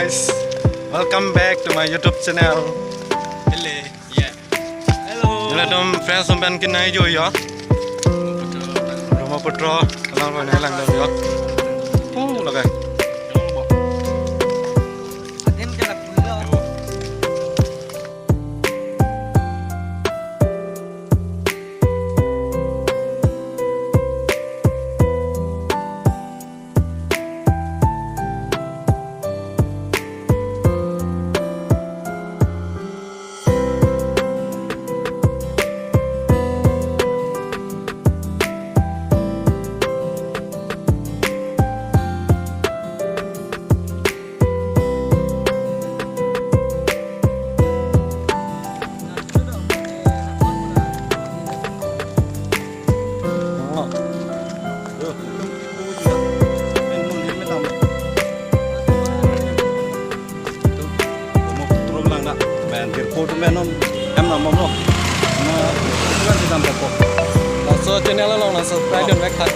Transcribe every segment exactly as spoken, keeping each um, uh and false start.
Guys, welcome back to my YouTube channel. Hello. Yeah. Hello. Ilitum friends atum pen kenai jo ya. Brahmaputra, kenal ko nai langdam ya. Oh, lagai. Laso channel along nang subscribe dun vek tha.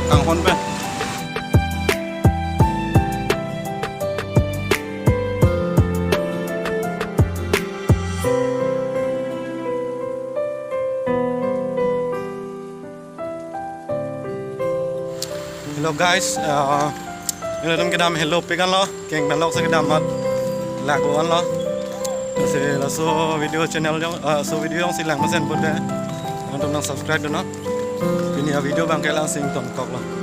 Kanghon pen. Hello guys, uh, ilitum kedam helopik anlo, keng pen lok si kedam mat lak-o anlo. Lasi laso video channel jong, uh, laso video jongsi lang mesen pute, nangtum nang subscribe dun non. Pini a-video abang ke la-an si ingtonkoklo.